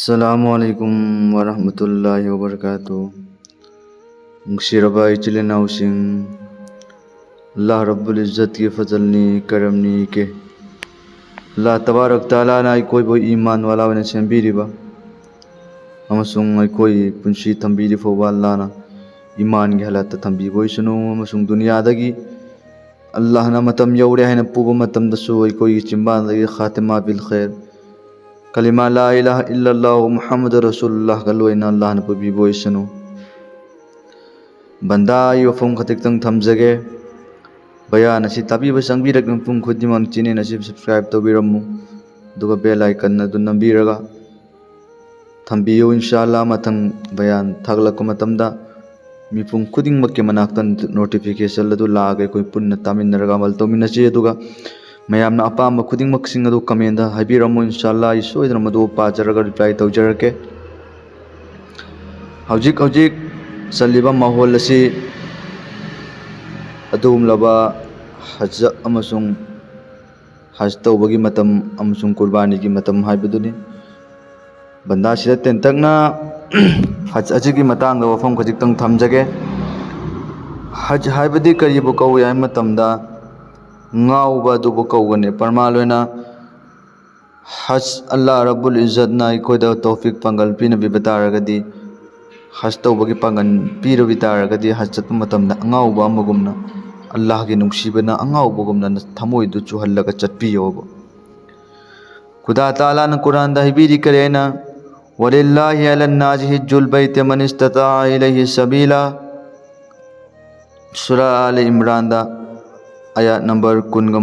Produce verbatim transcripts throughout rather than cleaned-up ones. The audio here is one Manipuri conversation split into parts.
ꯑꯁꯂꯥꯃꯨ ꯑꯂꯥꯏꯀꯨꯝ ꯋꯥꯔꯍꯃꯇꯨꯜꯂꯥꯍꯤ ꯋꯥꯕꯔꯀꯥꯇꯨ꯫ ꯅꯨꯡꯁꯤꯔꯕ ꯏꯆꯤꯜ ꯏꯅꯥꯎꯁꯤꯡ, ꯑꯜꯂꯥꯍ ꯔꯕꯨꯜ ꯏꯖꯠꯀꯤ ꯐꯖꯜꯅꯤ, ꯀꯔꯝꯅꯤ ꯀꯦ ꯑꯜꯂꯥꯍ ꯇꯕꯥꯔꯛ ꯇꯥꯂꯥꯅ ꯑꯩꯈꯣꯏꯕꯨ ꯏꯃꯥꯟ ꯋꯥꯂꯥ ꯑꯣꯏꯅ ꯁꯦꯝꯕꯤꯔꯤꯕ ꯑꯃꯁꯨꯡ ꯑꯩꯈꯣꯏ ꯄꯨꯟꯁꯤ ꯊꯝꯕꯤꯔꯤ ꯐꯥꯎꯕ ꯑꯜꯂꯥꯍꯅ ꯏꯃꯥꯟꯒꯤ ꯍꯥꯂꯥꯠꯇ ꯊꯝꯕꯤꯕ ꯑꯣꯏꯁꯅꯨ ꯑꯃꯁꯨꯡ ꯗꯨꯅꯤꯌꯥꯗꯒꯤ ꯑꯜꯂꯥꯍꯅ ꯃꯇꯝ ꯌꯧꯔꯦ ꯍꯥꯏꯅ ꯄꯨꯕ ꯃꯇꯝꯗꯁꯨ ꯑꯩꯈꯣꯏꯒꯤ ꯆꯤꯝꯕꯥꯟꯗꯒꯤ ꯈꯥꯇꯤꯃꯥ ꯕꯤꯜ ꯈꯩꯔ, ꯀꯂꯤꯃꯥ ꯂꯥ ꯏꯂꯥꯍ ꯏꯜꯂꯜꯂꯥꯍꯨ ꯃꯨꯍꯝꯃꯗꯨ ꯔꯁꯨꯂꯨꯜꯂꯥꯍꯒ ꯂꯣꯏꯅ ꯑꯜꯂꯥꯍꯅ ꯄꯨꯕꯤꯕ ꯑꯣꯏꯁꯅꯨ꯫ ꯕꯟꯗꯥ, ꯑꯩ ꯋꯥꯐꯝ ꯈꯖꯤꯛꯇꯪ ꯊꯝꯖꯒꯦ꯫ ꯕꯌꯥꯟ ꯑꯁꯤ ꯇꯥꯕꯤꯕ ꯆꯪꯕꯤꯔꯛꯄ ꯃꯤꯄꯨꯝ ꯈꯨꯗꯤꯡꯃꯛ channel ꯑꯁꯤ subscribe ꯇꯧꯕꯤꯔꯝꯃꯨ, ꯑꯗꯨꯒ bell icon ꯑꯗꯨ ꯅꯝꯕꯤꯔꯒ ꯊꯝꯕꯤꯌꯨ꯫ ꯏꯟꯁꯥ ꯑꯜꯂꯥ, ꯃꯊꯪ ꯕꯌꯥꯟ ꯊꯥꯒꯠꯂꯛꯄ ꯃꯇꯝꯗ ꯃꯤꯄꯨꯝ ꯈꯨꯗꯤꯡꯃꯛꯀꯤ ꯃꯅꯥꯛꯇ notification ꯑꯗꯨ ꯂꯥꯛꯑꯒ ꯑꯩꯈꯣꯏ ꯄꯨꯟꯅ ꯇꯥꯃꯤꯟꯅꯔꯒ ꯑꯃꯜ ꯇꯧꯃꯤꯟꯅꯁꯤ꯫ ꯑꯗꯨꯒ ꯃꯌꯥꯝꯅ ꯑꯄꯥꯝꯕ ꯈꯨꯗꯤꯡꯃꯛꯁꯤꯡ ꯑꯗꯨ comment ꯍꯥꯏꯕꯤꯔꯝꯃꯨ꯫ ꯏꯟꯁꯥ ꯑꯜꯂꯥ, ꯑꯩ ꯁꯣꯏꯗꯅ ꯃꯗꯨ ꯄꯥꯖꯔꯒ reply ꯇꯧꯖꯔꯛꯀꯦ꯫ ꯍꯧꯖꯤꯛ ꯍꯧꯖꯤꯛ ꯆꯜꯂꯤꯕ ꯃꯥꯍꯣꯜ ꯑꯁꯤ ꯑꯗꯨꯒꯨꯝꯂꯕ ꯍꯖ ꯑꯃꯁꯨꯡ ꯍꯖ ꯇꯧꯕꯒꯤ ꯃꯇꯝ ꯑꯃꯁꯨꯡ ꯀꯨꯔꯕꯥꯅꯤꯒꯤ ꯃꯇꯝ ꯍꯥꯏꯕꯗꯨꯅꯤ꯫ ꯕꯟꯗꯥꯁꯤꯗ ꯇꯦꯟꯇꯛꯅ ꯍꯖ ꯑꯁꯤꯒꯤ ꯃꯇꯥꯡꯗ ꯋꯥꯐꯝ ꯈꯖꯤꯛꯇꯪ ꯊꯝꯖꯒꯦ꯫ ꯍꯖ ꯍꯥꯏꯕꯗꯤ ꯀꯔꯤꯕꯨ ꯀꯧꯏ ꯍꯥꯏꯕ ꯃꯇꯝꯗ, ꯉꯥꯎꯕ ꯑꯗꯨꯕꯨ ꯀꯧꯒꯅꯤ꯫ ꯄ꯭ꯔꯃꯥꯟ ꯑꯣꯏꯅ, ꯍꯖ ꯑꯜꯂꯥꯍ ꯔꯕꯨꯜ ꯏꯖꯠꯅ ꯑꯩꯈꯣꯏꯗ ꯇꯧꯐꯤꯛ ꯄꯥꯡꯒꯜ ꯄꯤꯅꯕꯤꯕ ꯇꯥꯔꯒꯗꯤ, ꯍꯖ ꯇꯧꯕꯒꯤ ꯄꯥꯡꯒꯜ ꯄꯤꯔꯕꯤ ꯇꯥꯔꯒꯗꯤ, ꯍꯖ ꯆꯠꯄ ꯃꯇꯝꯗ ꯑꯉꯥꯎꯕ ꯑꯃꯒꯨꯝꯅ, ꯑꯜꯂꯥꯍꯒꯤ ꯅꯨꯡꯁꯤꯕꯅ ꯑꯉꯥꯎꯕꯒꯨꯝꯅ ꯊꯃꯣꯏꯗꯨ ꯆꯨꯍꯜꯂꯒ ꯆꯠꯄꯤꯌꯣꯕ꯫ ꯈꯨꯗꯥ ꯇꯥꯂꯥꯅ ꯀꯨꯔꯥꯟꯗ ꯍꯥꯏꯕꯤꯔꯤ ꯀꯔꯤ ꯍꯥꯏꯅ, "ꯋꯂꯤꯜꯂꯥꯍꯤ ꯑꯂꯟ ꯅꯥꯁꯤ ꯍꯤꯖꯨꯜ ꯕꯩꯇꯤ ꯃꯟ ꯏꯁꯇꯇꯥ ꯏꯂꯩꯍꯤ ꯁꯕꯤꯂꯥ"꯫ ꯁꯨꯔꯥ ꯑꯥꯂꯤ ꯏꯝꯔꯥꯟꯗ ꯑꯌꯥꯠ number ꯀꯨꯟꯒ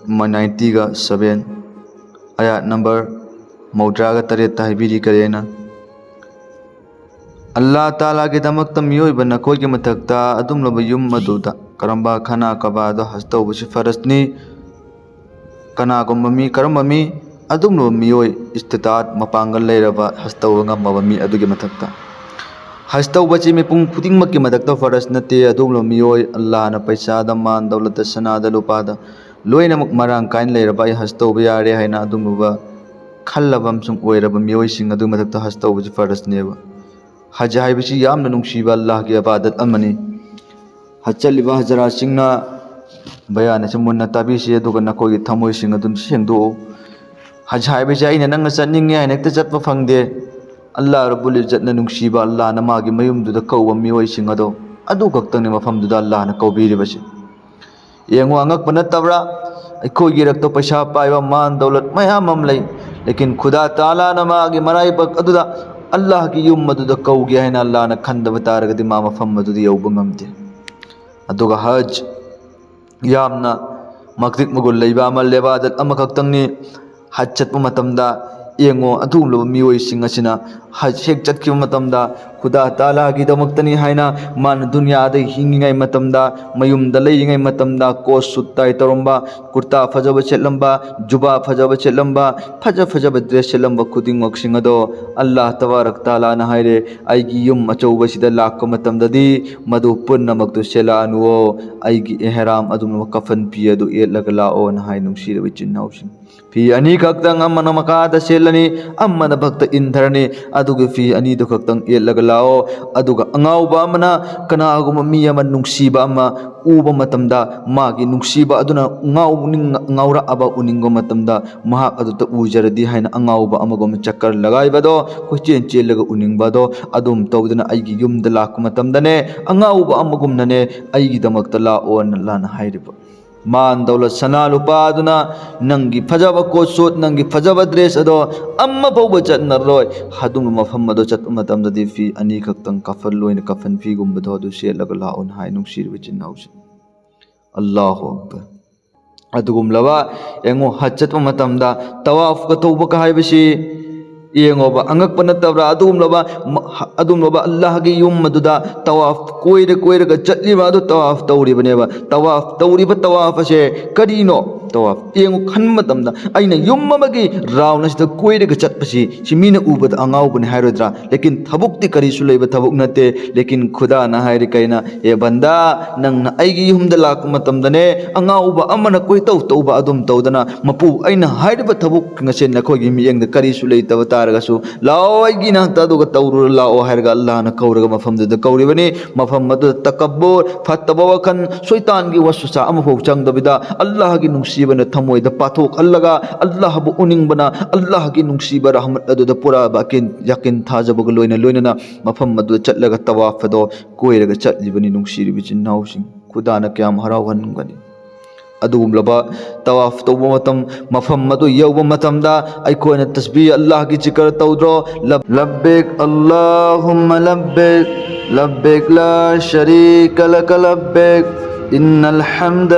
ꯃ-, ninety ꯒ seven, ꯑꯌꯥꯠ number ꯃꯧꯗ꯭ꯔꯥꯒ ꯇꯔꯦꯠꯇ ꯍꯥꯏꯕꯤꯔꯤ ꯀꯔꯤ ꯍꯥꯏꯅ, "ꯑꯜꯂꯥꯍ ꯇꯥꯂꯥꯒꯤꯗꯃꯛꯇ ꯃꯤꯑꯣꯏꯕ ꯅꯈꯣꯏꯒꯤ ꯃꯊꯛꯇ ꯑꯗꯨꯝꯂꯕ ꯌꯨꯝ ꯑꯗꯨꯗ ꯀꯔꯝꯕ ꯈꯅꯥ ꯀꯕꯥꯗ ꯍꯖ ꯇꯧꯕꯁꯤ ꯐꯔꯖꯅꯤ, ꯀꯅꯥꯒꯨꯝꯕ ꯃꯤ, ꯀꯔꯝꯕ ꯃꯤ, ꯑꯗꯨꯝꯂꯕ ꯃꯤꯑꯣꯏ, ꯏꯁꯇꯤꯇꯥꯠ, ꯃꯄꯥꯡꯒꯜ ꯂꯩꯔꯕ, ꯍꯖ ꯇꯧꯕ ꯉꯝꯃꯕ ꯃꯤ ꯑꯗꯨꯒꯤ ꯃꯊꯛꯇ"꯫ ꯍꯖ ꯇꯧꯕꯁꯤ ꯃꯤꯄꯨꯝ ꯈꯨꯗꯤꯡꯃꯛꯀꯤ ꯃꯊꯛꯇ ꯐꯔꯖ ꯅꯠꯇꯦ꯫ ꯑꯗꯨꯒꯨꯝꯂꯕ ꯃꯤꯑꯣꯏ, ꯑꯜꯂꯥꯍꯅ ꯄꯩꯁꯥꯗ, ꯃꯥꯟ ꯗꯧꯂꯠꯇ, ꯁꯅꯥꯗ, ꯂꯨꯄꯥꯗ, ꯂꯣꯏꯅꯃꯛ ꯃꯔꯥꯡ ꯀꯥꯏꯅ ꯂꯩꯔꯕ "ꯑꯩ ꯍꯖ ꯇꯧꯕ ꯌꯥꯔꯦ" ꯍꯥꯏꯅ ꯑꯗꯨꯒꯨꯝꯂꯕ ꯈꯜꯂꯕ ꯑꯃꯁꯨꯡ ꯑꯣꯏꯔꯕ ꯃꯤꯑꯣꯏꯁꯤꯡ ꯑꯗꯨꯒꯤ ꯃꯊꯛꯇ ꯍꯖ ꯇꯧꯕꯁꯤ ꯐꯔꯖꯅꯦꯕ꯫ ꯍꯖ ꯍꯥꯏꯕꯁꯤ ꯌꯥꯝꯅ ꯅꯨꯡꯁꯤꯕ ꯑꯜꯂꯥꯍꯒꯤ ꯏꯕꯥꯗꯠ ꯑꯃꯅꯤ꯫ ꯍꯖ ꯆꯠꯂꯤꯕ ꯍꯖꯔꯥꯠꯁꯤꯡꯅ ꯕꯌꯥꯟ ꯑꯁꯤ ꯃꯨꯟꯅ ꯇꯥꯕꯤꯁꯤ, ꯑꯗꯨꯒ ꯅꯈꯣꯏꯒꯤ ꯊꯃꯣꯏꯁꯤꯡ ꯑꯗꯨ ꯁꯦꯡꯗꯣꯛꯎ꯫ ꯍꯖ ꯍꯥꯏꯕꯁꯤ ꯑꯩꯅ ꯅꯪꯅ ꯆꯠꯅꯤꯡꯉꯦ ꯍꯥꯏꯅ ꯍꯦꯛꯇ ꯆꯠꯄ ꯐꯪꯗꯦ꯫ ꯑꯜꯂꯥꯍ ꯔꯕꯨꯜ ꯏꯖꯠꯅ ꯅꯨꯡꯁꯤꯕ ꯑꯜꯂꯥꯍꯅ ꯃꯥꯒꯤ ꯃꯌꯨꯝꯗꯨꯗ ꯀꯧꯕ ꯃꯤꯑꯣꯏꯁꯤꯡ ꯑꯗꯣ, ꯑꯗꯨ ꯈꯛꯇꯪꯅꯤ ꯃꯐꯝꯗꯨꯗ ꯑꯜꯂꯥꯍꯅ ꯀꯧꯕꯤꯔꯤꯕꯁꯤ꯫ ꯌꯦꯡꯉꯨ, ꯑꯉꯛꯄ ꯅꯠꯇꯕ꯭ꯔꯥ? ꯑꯩꯈꯣꯏꯒꯤ ꯏꯔꯛꯇ ꯄꯩꯁꯥ ꯄꯥꯏꯕ, ꯃꯥꯟ ꯗꯧꯂꯠ ꯃꯌꯥꯝ ꯑꯃ ꯂꯩ, ꯂꯦꯀꯤꯟ ꯈꯨꯗꯥ ꯇꯥꯂꯥꯅ ꯃꯥꯒꯤ ꯃꯔꯥꯏꯕꯛ ꯑꯗꯨꯗ ꯑꯜꯂꯥꯍꯒꯤ ꯌꯨꯝ ꯑꯗꯨꯗ ꯀꯧꯒꯦ ꯍꯥꯏꯅ ꯑꯜꯂꯥꯍꯅ ꯈꯟꯗꯕ ꯇꯥꯔꯒꯗꯤ ꯃꯥ ꯃꯐꯝ ꯑꯗꯨꯗ ꯌꯧꯕ ꯉꯝꯗꯦ꯫ ꯑꯗꯨꯒ ꯍꯖ ꯌꯥꯝꯅ ꯃꯇꯤꯛ ꯃꯒꯨꯟ ꯂꯩꯕ ꯑꯃ, ꯂꯦꯕꯥꯗꯠ ꯑꯃꯈꯛꯇꯪꯅꯤ꯫ ꯍꯖ ꯆꯠꯄ ꯃꯇꯝꯗ ꯌꯦꯡꯉꯣ, ꯑꯗꯨꯒꯨꯝꯂꯕ ꯃꯤꯑꯣꯏꯁꯤꯡ ꯑꯁꯤꯅ ꯍꯖ ꯍꯦꯛ ꯆꯠꯈꯤꯕ ꯃꯇꯝꯗ, ꯈꯨꯗꯥ ꯇꯥꯂꯥꯒꯤꯗꯃꯛꯇꯅꯤ ꯍꯥꯏꯅ ꯃꯥꯅ ꯗꯨꯅꯤꯌꯥꯗ ꯍꯤꯡꯉꯤꯉꯩ ꯃꯇꯝꯗ, ꯃꯌꯨꯝꯗ ꯂꯩꯔꯤꯉꯩ ꯃꯇꯝꯗ ꯀꯣꯠ ꯁꯨꯠ ꯇꯥꯏ ꯇꯧꯔꯝꯕ, ꯀꯨꯔꯇꯥ ꯐꯖꯕ ꯁꯦꯠꯂꯝꯕ, ꯖꯨꯕꯥ ꯐꯖꯕ ꯁꯦꯠꯂꯝꯕ, ꯐꯖ ꯐꯖꯕ ꯗ꯭ꯔꯦꯁ ꯁꯦꯠꯂꯝꯕ ꯈꯨꯗꯤꯡꯃꯛꯁꯤꯡ ꯑꯗꯣ, ꯑꯜꯂꯥꯍ ꯇꯕꯥꯔꯛ ꯇꯥꯂꯥꯅ ꯍꯥꯏꯔꯦ, "ꯑꯩꯒꯤ ꯌꯨꯝ ꯑꯆꯧꯕꯁꯤꯗ ꯂꯥꯛꯄ ꯃꯇꯝꯗꯗꯤ ꯃꯗꯨ ꯄꯨꯝꯅꯃꯛꯇꯨ ꯁꯦꯠꯂꯛꯑꯅꯨꯋꯣ, ꯑꯩꯒꯤ ꯏꯍꯔꯥꯝ ꯑꯗꯨꯒꯨꯝꯂꯕ ꯀꯐꯟ ꯐꯤ ꯑꯗꯨ ꯏꯠꯂꯒ ꯂꯥꯛꯑꯣꯅ" ꯍꯥꯏ꯫ ꯅꯨꯡꯁꯤꯔꯕ ꯏꯆꯤꯟ ꯏꯅꯥꯎꯁꯤꯡ, ꯐꯤ ꯑꯅꯤ ꯈꯛꯇꯪ, ꯑꯃꯅ ꯃꯈꯥꯗ ꯁꯦꯠꯂꯅꯤ, ꯑꯃꯅ ꯃꯊꯛꯇ ꯏꯟꯊꯔꯅꯤ꯫ ꯑꯗꯨꯒꯤ ꯐꯤ ꯑꯅꯤꯗꯨ ꯈꯛꯇꯪ ꯏꯠꯂꯒ ꯂꯥꯛꯑꯣ꯫ ꯑꯗꯨꯒ ꯑꯉꯥꯎꯕ ꯑꯃꯅ ꯀꯅꯥꯒꯨꯝꯕ ꯃꯤ ꯑꯃ ꯅꯨꯡꯁꯤꯕ ꯑꯃ ꯎꯕ ꯃꯇꯝꯗ, ꯃꯥꯒꯤ ꯅꯨꯡꯁꯤꯕ ꯑꯗꯨꯅ ꯉꯥꯎꯅꯤꯡ-, ꯉꯥꯎꯔꯛꯑꯕ ꯎꯅꯤꯡꯕ ꯃꯇꯝꯗ, ꯃꯍꯥꯛ ꯑꯗꯨꯗ ꯎꯖꯔꯗꯤ ꯍꯥꯏꯅ ꯑꯉꯥꯎꯕ ꯑꯃꯒꯨꯝ ꯆꯛꯀꯔ ꯂꯒꯥꯏꯕꯗꯣ, ꯀꯣꯏꯆꯦꯟ ꯆꯦꯜꯂꯒ ꯎꯅꯤꯡꯕꯗꯣ, ꯑꯗꯨꯝ ꯇꯧꯗꯅ ꯑꯩꯒꯤ ꯌꯨꯝꯗ ꯂꯥꯛꯄ ꯃꯇꯝꯗꯅꯦ, ꯑꯉꯥꯎꯕ ꯑꯃꯒꯨꯝꯅꯅꯦ, ꯑꯩꯒꯤꯗꯃꯛꯇ ꯂꯥꯛꯑꯣꯅ ꯑꯜꯂꯥꯍꯅ ꯍꯥꯏꯔꯤꯕ꯫ ꯃꯥꯟ ꯗꯧꯂꯠ, ꯁꯅꯥ ꯂꯨꯄꯥ ꯑꯗꯨꯅ ꯅꯪꯒꯤ ꯐꯖꯕ ꯀꯣꯠ ꯁꯨꯠ, ꯅꯪꯒꯤ ꯐꯖꯕ ꯗ꯭ꯔꯦꯁ ꯑꯗꯣ ꯑꯃ ꯐꯥꯎꯕ ꯆꯠꯅꯔꯣꯏ꯫ ꯑꯗꯨꯝꯕ ꯃꯐꯝ ꯑꯗꯣ ꯆꯠꯄ ꯃꯇꯝꯗꯗꯤ ꯐꯤ ꯑꯅꯤ ꯈꯛꯇꯪ, ꯀꯐꯟ ꯂꯣꯏꯅ ꯀꯐꯟ ꯐꯤꯒꯨꯝꯕꯗꯣ ꯑꯗꯨ ꯁꯦꯠꯂꯒ ꯂꯥꯛꯑꯣꯅ ꯍꯥꯏ, ꯅꯨꯡꯁꯤꯔꯤꯕ ꯏꯆꯤꯟ ꯏꯅꯥꯎꯁꯤꯡ꯫ ꯑꯜꯂꯥꯍꯨ ꯑꯛꯕꯔ꯫ ꯑꯗꯨꯒꯨꯝꯂꯕ, ꯌꯦꯡꯉꯣ, ꯍꯖ ꯆꯠꯄ ꯃꯇꯝꯗ ꯇꯋꯥꯐꯀ ꯇꯧꯕꯒ ꯍꯥꯏꯕꯁꯤ, ꯌꯦꯡꯉꯣꯕ, ꯑꯉꯛꯄ ꯅꯠꯇꯕ꯭ꯔꯥ? ꯑꯗꯨꯒꯨꯝꯂꯕ ꯃ-, ꯑꯗꯨꯒꯨꯝꯂꯕ ꯑꯜꯂꯥꯍꯒꯤ ꯌꯨꯝ ꯑꯗꯨꯗ ꯇꯋꯥꯐ ꯀꯣꯏꯔ ꯀꯣꯏꯔꯒ ꯆꯠꯂꯤꯕ ꯑꯗꯨ ꯇꯋꯥꯐ ꯇꯧꯔꯤꯕꯅꯦꯕ꯫ ꯇꯋꯥꯐ ꯇꯧꯔꯤꯕ ꯇꯋꯥꯐ ꯑꯁꯦ ꯀꯔꯤꯅꯣ? ꯇꯋꯥꯐ꯫ ꯌꯦꯡꯉꯨ, ꯈꯟꯕ ꯃꯇꯝꯗ ꯑꯩꯅ ꯌꯨꯝ ꯑꯃꯒꯤ ꯔꯥꯎꯟ ꯑꯁꯤꯗ ꯀꯣꯏꯔꯒ ꯆꯠꯄꯁꯤ, ꯁꯤ ꯃꯤꯅ ꯎꯕꯗ ꯑꯉꯥꯎꯕꯅꯤ ꯍꯥꯏꯔꯣꯏꯗ꯭ꯔꯥ? ꯂꯦꯀꯤꯟ ꯊꯕꯛꯇꯤ ꯀꯔꯤꯁꯨ ꯂꯩꯕ ꯊꯕꯛ ꯅꯠꯇꯦ꯫ ꯂꯦꯀꯤꯟ ꯈꯨꯗꯥꯅ ꯍꯥꯏꯔꯤ ꯀꯩꯅ, "ꯑꯦ ꯕꯟꯗꯥ, ꯅꯪꯅ ꯑꯩꯒꯤ ꯌꯨꯝꯗ ꯂꯥꯛꯄ ꯃꯇꯝꯗꯅꯦ, ꯑꯉꯥꯎꯕ ꯑꯃꯅ ꯀꯣꯏꯇꯧ ꯇꯧꯕ ꯑꯗꯨꯝ ꯇꯧꯗꯅ, ꯃꯄꯨ, ꯑꯩꯅ ꯍꯥꯏꯔꯤꯕ ꯊꯕꯛ ꯉꯁꯤ ꯅꯈꯣꯏꯒꯤ ꯃꯤꯠꯌꯦꯡꯗ ꯀꯔꯤꯁꯨ ꯂꯩꯇꯕ ꯇꯥꯔꯒꯁꯨ, ꯂꯥꯛꯑꯣ ꯑꯩꯒꯤ ꯏꯅꯥꯛꯇ, ꯑꯗꯨꯒ ꯇꯧꯔꯨꯔ ꯂꯥꯛꯑꯣ" ꯍꯥꯏꯔꯒ ꯑꯜꯂꯥꯍꯅ ꯀꯧꯔꯒ ꯃꯐꯝꯗꯨꯗ ꯀꯧꯔꯤꯕꯅꯤ꯫ ꯃꯐꯝ ꯑꯗꯨꯗ ꯇꯀꯕꯨꯔ, ꯐꯠꯇꯕ ꯋꯥꯈꯜ, ꯁꯣꯏꯇꯥꯟꯒꯤ ꯋꯥꯁꯋꯥꯁꯥ ꯑꯃꯐꯥꯎ ꯆꯪꯗꯕꯤꯗ ꯑꯜꯂꯥꯍꯒꯤ ꯅꯨꯡꯁꯤꯕꯅ ꯊꯃꯣꯏꯗ ꯄꯥꯊꯣꯛꯍꯜꯂꯒ, ꯑꯜꯂꯥꯍꯕꯨ ꯎꯅꯤꯡꯕꯅ, ꯑꯜꯂꯥꯍꯒꯤ ꯅꯨꯡꯁꯤꯕ ꯔꯍꯃꯠ ꯑꯗꯨꯗ ꯄꯨꯔꯥ ꯌꯥꯀꯤꯟ, ꯌꯥꯀꯤꯟ ꯊꯥꯖꯕꯒ ꯂꯣꯏꯅ ꯂꯣꯏꯅꯅ ꯃꯐꯝ ꯑꯗꯨꯗ ꯆꯠꯂꯒ ꯇꯋꯥꯐ ꯑꯗꯣ ꯀꯣꯏꯔꯒ ꯆꯠꯂꯤꯕꯅꯤ꯫ ꯅꯨꯡꯁꯤꯔꯤꯕ ꯏꯆꯤꯟ ꯏꯅꯥꯎꯁꯤꯡ, ꯈꯨꯗꯥꯅ ꯀꯌꯥꯝ ꯍꯔꯥꯎꯍꯟꯒꯅꯤ! ꯑꯗꯨꯒꯨꯝꯂꯕ ꯇꯋꯥꯐ ꯇꯧꯕ ꯃꯇꯝ, ꯃꯐꯝ ꯑꯗꯨ ꯌꯧꯕ ꯃꯇꯝꯗ ꯑꯩꯈꯣꯏꯅ ꯇꯁꯕꯤꯍ, ꯑꯜꯂꯥꯍꯒꯤ ꯖꯤꯀꯔ ꯇꯧꯗ꯭ꯔꯣ? ꯂꯕ-, لبيك اللهم لبيك، لبيك لا شريك لك لبيك، إن الحمد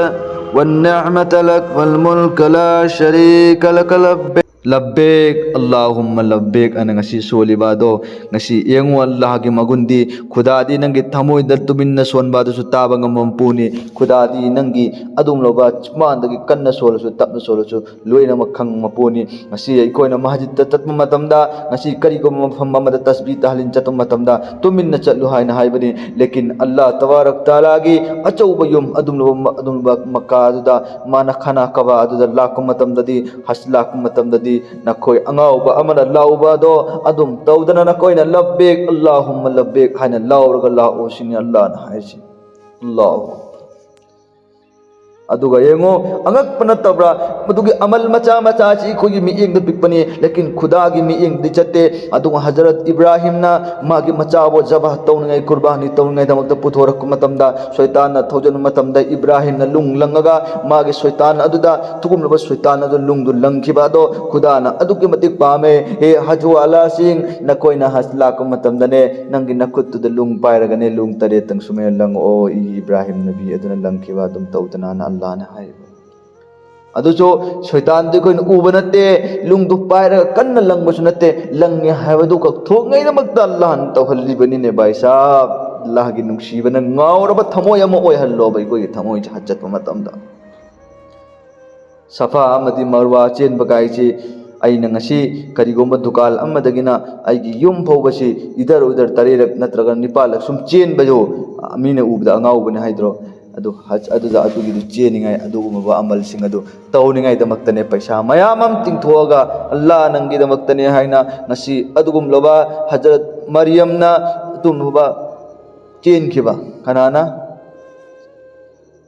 والنعمة لك والملك لا شريك لك لبيك. "ꯂꯕꯦꯛ ꯑꯜꯂꯥꯍꯨꯝꯃ ꯂꯕꯦꯛ" ꯑꯅ ꯉꯁꯤ ꯁꯣꯜꯂꯤꯕ ꯑꯗꯣ, ꯉꯁꯤ ꯌꯦꯡꯉꯨ ꯑꯜꯂꯥꯍꯒꯤ ꯃꯒꯨꯟꯗꯤ꯫ ꯈꯨꯗꯥꯗꯤ ꯅꯪꯒꯤ ꯊꯃꯣꯏꯗ ꯇꯨꯃꯤꯟꯅ ꯁꯣꯟꯕ ꯑꯗꯨꯁꯨ ꯇꯥꯕ ꯉꯝꯕ ꯃꯄꯨꯅꯤ꯫ ꯈꯨꯗꯥꯗꯤ ꯅꯪꯒꯤ ꯑꯗꯨꯒꯨꯝꯂꯕ ꯆꯤꯝꯕꯥꯟꯗꯒꯤ ꯀꯟꯅ ꯁꯣꯜꯂꯁꯨ, ꯇꯞꯅ ꯁꯣꯜꯂꯁꯨ, ꯂꯣꯏꯅꯃꯛ ꯈꯪꯕ ꯃꯄꯨꯅꯤ꯫ ꯉꯁꯤ ꯑꯩꯈꯣꯏꯅ ꯃꯁꯖꯤꯗꯇ ꯆꯠꯄ ꯃꯇꯝꯗ, ꯉꯁꯤ ꯀꯔꯤꯒꯨꯝꯕ ꯃꯐꯝ ꯑꯃꯗ ꯇꯁꯕꯤ ꯇꯥꯍꯂꯤꯟ ꯆꯠꯄ ꯃꯇꯝꯗ, ꯇꯨꯃꯤꯟꯅ ꯆꯠꯂꯨ ꯍꯥꯏꯅ ꯍꯥꯏꯕꯅꯤ꯫ ꯂꯦꯀꯤꯟ ꯑꯜꯂꯥꯍ ꯇꯕꯥꯔꯛ ꯇꯥꯂꯥꯒꯤ ꯑꯆꯧꯕ ꯌꯨꯝ, ꯑꯗꯨꯝꯂꯕ, ꯑꯗꯨꯝꯂꯕ ꯃꯛꯀꯥ ꯑꯗꯨꯗ, ꯃꯥꯅ ꯈꯥꯅꯥ ꯀꯕꯥ ꯑꯗꯨꯗ ꯂꯥꯛꯄ ꯃꯇꯝꯗꯗꯤ, ꯍꯖ ꯂꯥꯛꯄ ꯃꯇꯝꯗꯗꯤ, ꯅꯈꯣꯏ ꯑꯉꯥꯎꯕ ꯑꯃꯅ ꯂꯥꯎꯕ ꯑꯗꯣ ꯑꯗꯨꯝ ꯇꯧꯗꯅ, ꯅꯈꯣꯏꯅ "ꯂꯕꯦꯛ ꯑꯜꯂꯥꯍꯨꯝꯃ ꯂꯕꯦꯛ" ꯍꯥꯏꯅ ꯂꯥꯎꯔꯒ ꯂꯥꯛꯑꯣ ꯁꯤꯅꯤ ꯑꯜꯂꯥꯍꯅ ꯍꯥꯏꯔꯤꯁꯤ꯫ ꯑꯜꯂꯥꯍꯨ ꯑꯛꯕꯔ꯫ ꯑꯗꯨꯒ ꯌꯦꯡꯉꯣ, ꯑꯉꯛꯄ ꯅꯠꯇꯕ꯭ꯔꯥ? ꯃꯗꯨꯒꯤ ꯑꯃꯜ ꯃꯆꯥ ꯃꯆꯥꯁꯤ ꯑꯩꯈꯣꯏꯒꯤ ꯃꯤꯠꯌꯦꯡꯗ ꯄꯤꯛꯄꯅꯤ, ꯂꯦꯀꯤꯟ ꯈꯨꯗꯥꯒꯤ ꯃꯤꯠꯌꯦꯡꯗꯤ ꯆꯠꯇꯦ꯫ ꯑꯗꯨꯒ ꯍꯖꯔꯠ ꯏꯕ꯭ꯔꯥꯍꯤꯝꯅ ꯃꯥꯒꯤ ꯃꯆꯥꯕꯨ ꯖꯕꯍ ꯇꯧꯅꯤꯡꯉꯥꯏ, ꯀꯨꯔꯕꯥꯅꯤ ꯇꯧꯅꯤꯡꯉꯥꯏꯗꯃꯛꯇ ꯄꯨꯊꯣꯔꯛꯄ ꯃꯇꯝꯗ, ꯁꯣꯏꯇꯥꯟꯅ ꯊꯧꯖꯤꯟꯕ ꯃꯇꯝꯗ, ꯏꯕ꯭ꯔꯥꯍꯤꯝꯅ ꯂꯨꯡ ꯂꯪꯉꯒ ꯃꯥꯒꯤ ꯁꯣꯏꯇꯥꯟ ꯑꯗꯨꯗ, ꯊꯨꯒꯨꯝꯂꯕ ꯁꯣꯏꯇꯥꯟ ꯑꯗꯨ ꯂꯨꯡꯗꯨ ꯂꯪꯈꯤꯕ ꯑꯗꯣ ꯈꯨꯗꯥꯅ ꯑꯗꯨꯛꯀꯤ ꯃꯇꯤꯛ ꯄꯥꯝꯃꯦ꯫ "ꯍꯦ ꯍꯖꯋꯥꯂꯥꯁꯤꯡ, ꯅꯈꯣꯏꯅ ꯍꯖ ꯂꯥꯛꯄ ꯃꯇꯝꯗꯅꯦ, ꯅꯪꯒꯤ ꯅꯈꯨꯠꯇꯨꯗ ꯂꯨꯡ ꯄꯥꯏꯔꯒꯅꯦ, ꯂꯨꯡ ꯇꯔꯦꯠꯇꯪ ꯁꯨꯃꯥꯏꯅ ꯂꯪꯉꯛꯑꯣ, ꯏ ꯏꯕ꯭ꯔꯥꯍꯤꯝ ꯅꯕꯤ ꯑꯗꯨꯅ ꯂꯪꯈꯤꯕ ꯑꯗꯨꯝ ꯇꯧꯗꯅ"ꯅ ꯑꯜꯂꯥꯍꯅ ꯍꯥꯏꯕ꯫ ꯑꯗꯨꯁꯨ ꯁꯣꯏꯇꯥꯟꯗꯤ ꯑꯩꯈꯣꯏꯅ ꯎꯕ ꯅꯠꯇꯦ, ꯂꯨꯡꯗꯨ ꯄꯥꯏꯔꯒ ꯀꯟꯅ ꯂꯪꯕꯁꯨ ꯅꯠꯇꯦ, ꯂꯪꯉꯦ ꯍꯥꯏꯕꯗꯨ ꯈꯛ ꯊꯣꯛꯉꯩꯗꯃꯛꯇ ꯑꯜꯂꯥꯍꯅ ꯇꯧꯍꯜꯂꯤꯕꯅꯤꯅꯦ ꯚꯥꯏ ꯁꯥꯍꯕ꯫ ꯑꯜꯂꯥꯍꯒꯤ ꯅꯨꯡꯁꯤꯕꯅ ꯉꯥꯎꯔꯕ ꯊꯃꯣꯏ ꯑꯃ ꯑꯣꯏꯍꯜꯂꯣꯕ ꯑꯩꯈꯣꯏꯒꯤ ꯊꯃꯣꯏꯁꯦ ꯍꯖ ꯆꯠꯄ ꯃꯇꯝꯗ꯫ ꯁꯐꯥ ꯑꯃꯗꯤ ꯃꯔꯋꯥ ꯆꯦꯟꯕ ꯀꯥꯏꯁꯤ ꯑꯩꯅ ꯉꯁꯤ ꯀꯔꯤꯒꯨꯝꯕ ꯗꯨꯀꯥꯟ ꯑꯃꯗꯒꯤꯅ ꯑꯩꯒꯤ ꯌꯨꯝ ꯐꯥꯎꯕꯁꯤ ꯏꯗꯔ ꯎꯗꯔ ꯇꯔꯦꯠꯔꯛ ꯅꯠꯇ꯭ꯔꯒ ꯅꯤꯄꯥꯜꯂꯛ ꯁꯨꯝ ꯆꯦꯟꯕꯗꯨ ꯃꯤꯅ ꯎꯕꯗ ꯑꯉꯥꯎꯕꯅꯤ ꯍꯥꯏꯗ꯭ꯔꯣ? ꯑꯗꯨ ꯍꯖ ꯑꯗꯨꯗ ꯑꯗꯨꯒꯤꯗꯨ ꯆꯦꯟꯅꯤꯡꯉꯥꯏ, ꯑꯗꯨꯒꯨꯝꯂꯕ ꯑꯃꯜꯁꯤꯡ ꯑꯗꯨ ꯇꯧꯅꯤꯡꯉꯥꯏꯗꯃꯛꯇꯅꯦ ꯄꯩꯁꯥ ꯃꯌꯥꯝ ꯑꯃ ꯇꯤꯡꯊꯣꯛꯑꯒ ꯑꯜꯂꯥ ꯅꯪꯒꯤꯗꯃꯛꯇꯅꯦ ꯍꯥꯏꯅ ꯉꯁꯤ ꯑꯗꯨꯒꯨꯝꯂꯕ ꯍꯖꯔꯠ ꯃꯔꯤꯌꯝꯅ ꯑꯗꯨꯒꯨꯝꯂꯕ ꯆꯦꯟꯈꯤꯕ꯫ ꯀꯅꯥꯅ?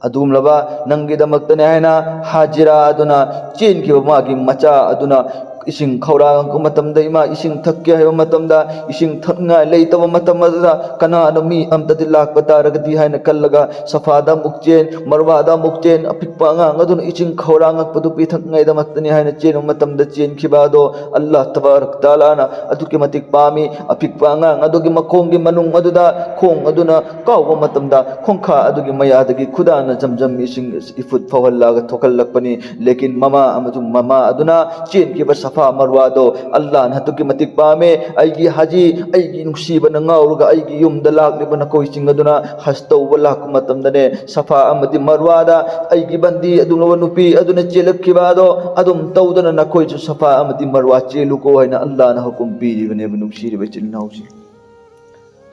ꯑꯗꯨꯒꯨꯝꯂꯕ ꯅꯪꯒꯤꯗꯃꯛꯇꯅꯦ ꯍꯥꯏꯅ ꯍꯥꯖꯤꯔꯥ ꯑꯗꯨꯅ ꯆꯦꯟꯈꯤꯕ ꯃꯥꯒꯤ ꯃꯆꯥ ꯑꯗꯨꯅ ꯏꯁꯤꯡ ꯈꯧꯔꯥꯡꯉꯛꯄ ꯃꯇꯝꯗ, ꯏꯃꯥ ꯏꯁꯤꯡ ꯊꯛꯀꯦ ꯍꯥꯏꯕ ꯃꯇꯝꯗ ꯏꯁꯤꯡ ꯊꯛꯅꯤꯡꯉꯥꯏ ꯂꯩꯇꯕ ꯃꯇꯝ ꯑꯗꯨꯗ ꯀꯅꯥꯅꯣ ꯃꯤ ꯑꯝꯇꯗꯤ ꯂꯥꯛꯄ ꯇꯥꯔꯒꯗꯤ ꯍꯥꯏꯅ ꯈꯜꯂꯒ ꯁꯐꯥꯗ ꯑꯃꯨꯛ ꯆꯦꯟ, ꯃꯔꯋꯥꯗ ꯑꯃꯨꯛ ꯆꯦꯟ, ꯑꯄꯤꯛꯄ ꯑꯉꯥꯡ ꯑꯗꯨꯅ ꯏꯁꯤꯡ ꯈꯧꯔꯥꯡꯉꯛꯄꯗꯨ ꯄꯤꯊꯛꯅꯤꯡꯉꯥꯏꯗꯃꯛꯇꯅꯤ ꯍꯥꯏꯅ ꯆꯦꯟꯕ ꯃꯇꯝꯗ ꯆꯦꯟꯈꯤꯕ ꯑꯗꯣ ꯑꯜꯂꯥꯍ ꯇꯕꯥꯔꯛ ꯇꯥꯂꯥꯅ ꯑꯗꯨꯛꯀꯤ ꯃꯇꯤꯛ ꯄꯥꯝꯃꯤ꯫ ꯑꯄꯤꯛꯄ ꯑꯉꯥꯡ ꯑꯗꯨꯒꯤ ꯃꯈꯣꯡꯒꯤ ꯃꯅꯨꯡ ꯑꯗꯨꯗ ꯈꯣꯡ ꯑꯗꯨꯅ ꯀꯥꯎꯕ ꯃꯇꯝꯗ ꯈꯣꯡꯈꯥ ꯑꯗꯨꯒꯤ ꯃꯌꯥꯗꯒꯤ ꯈꯨꯗꯥꯅ ꯖꯝꯖꯝ ꯏꯁꯤꯡ ꯏꯐꯨꯠ ꯐꯧꯍꯜꯂꯒ ꯊꯣꯛꯍꯜꯂꯛꯄꯅꯤ꯫ ꯂꯦꯀꯤꯟ ꯃꯃꯥ ꯑꯃꯁꯨꯡ ꯃꯃꯥ ꯑꯗꯨꯅ ꯆꯦꯟꯈꯤꯕ ꯁꯐꯥ ꯃꯔꯋꯥꯗꯣ ꯑꯜꯂꯥꯍꯅ ꯑꯗꯨꯛꯀꯤ ꯃꯇꯤꯛ ꯄꯥꯝꯃꯦ꯫ ꯑꯩꯒꯤ ꯍꯥꯖꯤ, ꯑꯩꯒꯤ ꯅꯨꯡꯁꯤꯕꯅ ꯉꯥꯎꯔꯒ ꯑꯩꯒꯤ ꯌꯨꯝꯗ ꯂꯥꯛꯂꯤꯕ ꯅꯈꯣꯏꯁꯤꯡ ꯑꯗꯨꯅ ꯍꯖ ꯇꯧꯕ ꯂꯥꯛꯄ ꯃꯇꯝꯗꯅꯦ, ꯁꯐꯥ ꯑꯃꯗꯤ ꯃꯔꯋꯥꯗ ꯑꯩꯒꯤ ꯕꯟꯗꯤ ꯑꯗꯨꯒꯨꯝꯂꯕ ꯅꯨꯄꯤ ꯑꯗꯨꯅ ꯆꯦꯜꯂꯛꯈꯤꯕ ꯑꯗꯣ ꯑꯗꯨꯝ ꯇꯧꯗꯅ ꯅꯈꯣꯏꯁꯨ ꯁꯐꯥ ꯑꯃꯗꯤ ꯃꯔꯋꯥ ꯆꯦꯜꯂꯨꯀꯣ ꯍꯥꯏꯅ ꯑꯜꯂꯥꯍꯅ ꯍꯨꯀꯨꯝ ꯄꯤꯔꯤꯕꯅꯦꯕ, ꯅꯨꯡꯁꯤꯔꯤꯕ ꯏꯆꯤꯜ ꯏꯅꯥꯎꯁꯤꯡ꯫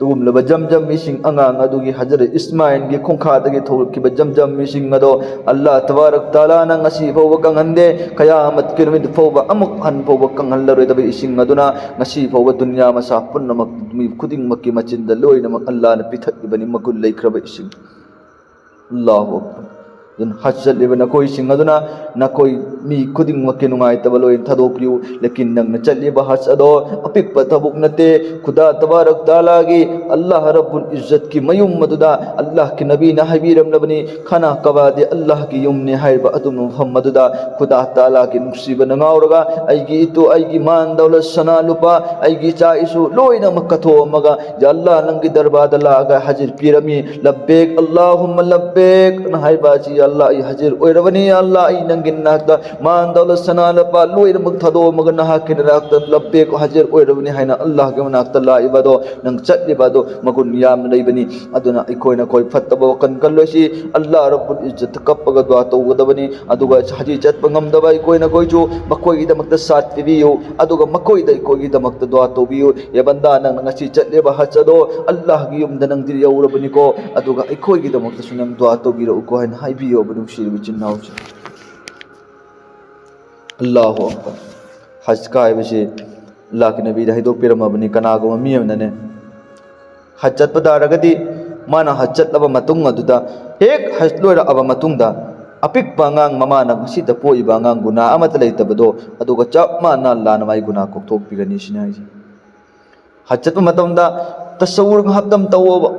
ꯑꯗꯨꯒꯨꯝꯂꯕ ꯖꯝꯖꯝ ꯏꯁꯤꯡ, ꯑꯉꯥꯡ ꯑꯗꯨꯒꯤ ꯍꯖꯔꯠ ꯏꯁꯃꯥꯏꯜꯒꯤ ꯈꯣꯡꯈꯥꯗꯒꯤ ꯊꯣꯛꯂꯛꯈꯤꯕ ꯖꯝꯖꯝ ꯏꯁꯤꯡ ꯑꯗꯣ ꯑꯜꯂꯥꯍ ꯇꯕꯥꯔꯛ ꯇꯥꯂꯥꯅ ꯉꯁꯤ ꯐꯥꯎꯕ ꯀꯪꯍꯟꯗꯦ꯫ ꯀꯌꯥꯃꯠꯀꯤ ꯅꯨꯃꯤꯠ ꯐꯥꯎꯕ ꯑꯃꯨꯛ ꯍꯟ ꯐꯥꯎꯕ ꯀꯪꯍꯜꯂꯔꯣꯏꯗꯕ ꯏꯁꯤꯡ ꯑꯗꯨꯅ ꯉꯁꯤ ꯐꯥꯎꯕ ꯗꯨꯅꯤꯌꯥ ꯃꯁꯥ ꯄꯨꯝꯅꯃꯛ, ꯃꯤ ꯈꯨꯗꯤꯡꯃꯛꯀꯤ ꯃꯆꯤꯟꯗ ꯂꯣꯏꯅꯃꯛ ꯑꯜꯂꯥꯍꯅ ꯄꯤꯊꯛꯂꯤꯕꯅꯤ, ꯃꯒꯨꯟ ꯂꯩꯈ꯭ꯔꯕ ꯏꯁꯤꯡ꯫ ꯑꯜꯂꯥꯍꯨ ꯑꯛꯕꯔ꯫ ꯑꯗꯨꯅ ꯍꯖ ꯆꯠꯂꯤꯕ ꯅꯈꯣꯏꯁꯤꯡ ꯑꯗꯨꯅ ꯅꯈꯣꯏ ꯃꯤ ꯈꯨꯗꯤꯡꯃꯛꯀꯤ ꯅꯨꯡꯉꯥꯏꯇꯕ ꯂꯣꯏꯅ ꯊꯥꯗꯣꯛꯄꯤꯌꯨ꯫ ꯂꯦꯀꯤꯟ ꯅꯪꯅ ꯆꯠꯂꯤꯕ ꯍꯖ ꯑꯗꯣ ꯑꯄꯤꯛꯄ ꯊꯕꯛ ꯅꯠꯇꯦ꯫ ꯈꯨꯗꯥ ꯇꯕꯥꯔꯛ ꯇꯥꯂꯥꯒꯤ, ꯑꯜꯂꯥꯍ ꯔꯕꯨꯜ ꯏꯖꯠꯀꯤ ꯃꯌꯨꯝ ꯑꯗꯨꯗ ꯑꯜꯂꯥꯍꯀꯤ ꯅꯕꯤꯅ ꯍꯥꯏꯕꯤꯔꯝꯂꯕꯅꯤ, ꯈꯥꯅꯥ ꯀꯕꯥꯗꯤ ꯑꯜꯂꯥꯍꯀꯤ ꯌꯨꯝꯅꯤ ꯍꯥꯏꯔꯤꯕ ꯑꯗꯨꯒꯨꯝꯕ ꯃꯐꯝ ꯑꯗꯨꯗ ꯈꯨꯗꯥ ꯇꯥꯂꯥꯒꯤ ꯅꯨꯡꯁꯤꯕꯅ ꯉꯥꯎꯔꯒ ꯑꯩꯒꯤ ꯏꯇꯨ, ꯑꯩꯒꯤ ꯃꯥꯟ ꯗꯧꯂꯠ, ꯁꯅꯥ ꯂꯨꯄꯥ, ꯑꯩꯒꯤ ꯏꯆꯥ ꯏꯁꯨ ꯂꯣꯏꯅꯃꯛ ꯀꯠꯊꯣꯛꯑꯝꯃꯒ, ꯌꯥ ꯑꯜꯂꯥꯍ, ꯅꯪꯒꯤ ꯗꯔꯕꯥꯔꯗ ꯂꯥꯛꯑꯒ ꯍꯥꯖꯤꯔ ꯄꯤꯔꯝꯃꯤ꯫ ꯂꯕꯦꯛ ꯑꯜꯂꯥꯍꯨꯝꯃ ꯂꯕꯦꯛ ꯑꯅ ꯍꯥꯏꯕ ꯑꯁꯤ, ꯌꯥ ꯑꯜꯂꯥꯍ, ꯑꯩ ꯍꯥꯖꯤꯔ ꯑꯣꯏꯔꯕꯅꯤ꯫ ꯑꯜꯂꯥꯍ, ꯑꯩ ꯅꯪꯒꯤ ꯅꯥꯛꯇ ꯃꯥꯟ ꯗꯧꯂꯠ ꯁꯅꯥ ꯂꯨꯄꯥ ꯂꯣꯏꯅꯃꯛ ꯊꯥꯗꯣꯛꯑꯝꯃꯒ ꯅꯍꯥꯛꯀꯤ ꯅꯥꯛꯇ ꯂꯕꯦꯛ ꯍꯥꯖꯤꯔ ꯑꯣꯏꯔꯕꯅꯤ ꯍꯥꯏꯅ ꯑꯜꯂꯥꯍꯒꯤ ꯃꯅꯥꯛꯇ ꯂꯥꯛꯏꯕ ꯑꯗꯣ, ꯅꯪ ꯆꯠꯂꯤꯕ ꯑꯗꯣ ꯃꯒꯨꯟ ꯌꯥꯝꯅ ꯂꯩꯕꯅꯤ꯫ ꯑꯗꯨꯅ ꯑꯩꯈꯣꯏꯅ ꯑꯩꯈꯣꯏ ꯐꯠꯇꯕ ꯋꯥꯈꯜ ꯈꯜꯂꯣꯏꯁꯤ꯫ ꯑꯜꯂꯥꯍ ꯔꯕꯨꯜ ꯏꯖꯠꯇ ꯀꯞꯄꯒ ꯗꯨꯋꯥ ꯇꯧꯒꯗꯕꯅꯤ꯫ ꯑꯗꯨꯒ ꯍꯖꯤ ꯆꯠꯄ ꯉꯝꯗꯕ ꯑꯩꯈꯣꯏꯅ ꯑꯩꯈꯣꯏꯁꯨ ꯃꯈꯣꯏꯒꯤꯗꯃꯛꯇ ꯁꯥꯠ ꯄꯤꯕꯤꯌꯨ, ꯑꯗꯨꯒ ꯃꯈꯣꯏꯗ ꯑꯩꯈꯣꯏꯒꯤꯗꯃꯛꯇ ꯗꯨꯋꯥ ꯇꯧꯕꯤꯌꯨ꯫ "ꯑꯦ ꯕꯟꯗꯥ, ꯅꯪꯅ ꯉꯁꯤ ꯆꯠꯂꯤꯕ ꯍꯖ ꯑꯗꯣ ꯑꯜꯂꯥꯍꯒꯤ ꯌꯨꯝꯗ ꯅꯪꯗꯤ ꯌꯧꯔꯕꯅꯤꯀꯣ, ꯑꯗꯨꯒ ꯑꯩꯈꯣꯏꯒꯤꯗꯃꯛꯇꯁꯨ ꯅꯪ ꯗꯨꯋꯥ ꯇꯧꯕꯤꯔꯛꯎꯀꯣ" ꯍꯥꯏꯅ ꯍꯥꯏꯕꯤꯌꯣꯕ, ꯅꯨꯡꯁꯤꯔꯤꯕ ꯏꯆꯤꯟ ꯏꯅꯥꯎꯁꯤꯡ꯫ ꯑꯜꯂꯥꯍꯨ ꯑꯛꯕꯔ꯫ ꯍꯖꯀ ꯍꯥꯏꯕꯁꯤ ꯑꯜꯂꯥꯍꯒꯤ ꯅꯕꯤꯗ ꯍꯥꯏꯗꯣꯛꯄꯤꯔꯝꯃꯕꯅꯤ꯫ ꯀꯅꯥꯒꯨꯝꯕ ꯃꯤ ꯑꯃꯅꯅꯦ, ꯍꯖ ꯆꯠꯄ ꯇꯥꯔꯒꯗꯤ, ꯃꯥꯅ ꯍꯖ ꯆꯠꯂꯕ ꯃꯇꯨꯡ ꯑꯗꯨꯗ, ꯍꯦꯛ ꯍꯖ ꯂꯣꯏꯔꯛꯑꯕ ꯃꯇꯨꯡꯗ, ꯑꯄꯤꯛꯄ ꯑꯉꯥꯡ, ꯃꯃꯥꯅ ꯉꯁꯤꯗ ꯄꯣꯛꯏꯕ ꯑꯉꯥꯡ ꯒꯨꯅꯥ ꯑꯃꯠꯇ ꯂꯩꯇꯕꯗꯣ, ꯑꯗꯨꯒ ꯆꯞ ꯃꯥꯟꯅ ꯑꯜꯂꯥꯍꯅ ꯃꯥꯒꯤ ꯒꯨꯅꯥ ꯀꯣꯛꯊꯣꯛꯄꯤꯒꯅꯤ ꯁꯤꯅꯤ ꯍꯥꯏꯁꯦ꯫ ꯍꯖ ꯆꯠꯄ ꯃꯇꯝꯗ ꯇꯁꯧꯔ ꯉꯥꯏꯍꯥꯛꯇꯪ ꯇꯧꯑꯣꯕ꯫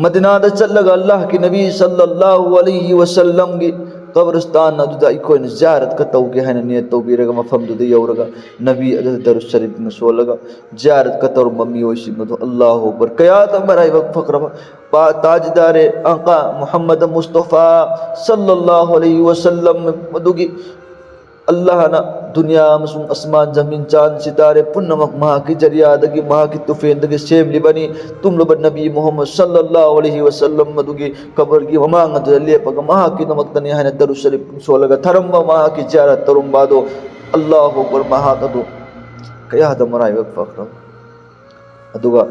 ꯃꯗꯤꯅꯥꯗ ꯆꯠꯂꯒ ꯑꯜꯂꯥꯍꯒꯤ ꯅꯕꯤ ꯁꯜꯂꯜꯂꯥꯍꯨ ꯑꯂꯩꯍꯤ ꯋꯁꯜꯂꯝꯒꯤ ꯀꯕꯔꯁꯇꯥꯟ ꯑꯗꯨꯗ ꯑꯩꯈꯣꯏꯅ ꯖꯤꯌꯥꯔꯠꯀ ꯇꯧꯒꯦ ꯍꯥꯏꯅ ꯅꯤꯌꯠ ꯇꯧꯕꯤꯔꯒ, ꯃꯐꯝꯗꯨꯗ ꯌꯧꯔꯒ ꯅꯕꯤ ꯑꯗꯨꯗ ꯗꯔꯨꯗ ꯁꯔꯤꯐꯅ ꯁꯣꯜꯂꯒ ꯖꯤꯌꯥꯔꯠꯀ ꯇꯧꯔꯝꯕ ꯃꯤꯑꯣꯏꯁꯤꯡ ꯑꯗꯨ, ꯑꯜꯂꯥꯍꯨ ꯑꯛꯕꯔ, ꯀꯌꯥꯗ ꯃꯔꯥꯏꯕꯛ ꯐꯈ꯭ꯔꯕ ꯄꯥ ꯇꯥꯖꯗꯥꯔꯦ ꯑꯥꯀꯥ ꯃꯨꯍꯝꯃꯗ ꯃꯨꯁꯇꯐꯥ ꯁꯜꯂꯜꯂꯥꯍꯨ ꯑꯂꯩꯍꯤ ꯋꯁꯜꯂꯝ ꯑꯗꯨꯒꯤ ꯑꯜꯂꯥꯍꯅ ꯗꯨꯅꯤꯌꯥ ꯑꯃꯁꯨꯡ ꯑꯁꯃꯥꯟ, ꯖꯃꯤꯟ, ꯆꯥꯟ, ꯁꯤꯇꯥꯔꯦ ꯄꯨꯝꯅꯃꯛ ꯃꯍꯥꯛꯀꯤ ꯖꯔꯤꯌꯥꯗꯒꯤ, ꯃꯍꯥꯛꯀꯤ ꯇꯨꯐꯦꯟꯗꯒꯤ ꯁꯦꯝꯂꯤꯕꯅꯤ꯫ ꯇꯨꯝꯂꯕ ꯅꯕꯤ ꯃꯨꯍꯝꯃꯗ ꯁꯜꯂꯜꯂꯥꯍꯨ ꯑꯂꯩꯍꯤ ꯋꯁꯜꯂꯝ ꯑꯗꯨꯒꯤ ꯀꯕꯔꯒꯤ ꯃꯃꯥꯡ ꯑꯗꯨꯗ ꯂꯦꯞꯄꯒ ꯃꯍꯥꯛꯀꯤꯗꯃꯛꯇꯅꯤ ꯍꯥꯏꯅ ꯗꯔꯨꯗ ꯁꯔꯤꯐ ꯁꯣꯜꯂꯒ ꯊꯔꯝꯕ, ꯃꯍꯥꯛꯀꯤ ꯖꯤꯌꯥꯔꯠ ꯇꯧꯔꯝꯕ ꯑꯗꯨ, ꯑꯜꯂꯥꯍꯨ ꯑꯛꯕꯔ, ꯃꯍꯥꯛ ꯑꯗꯨ ꯀꯌꯥꯗ ꯃꯔꯥꯏꯕꯛ ꯐꯈ꯭ꯔꯕ꯫ ꯑꯗꯨꯒ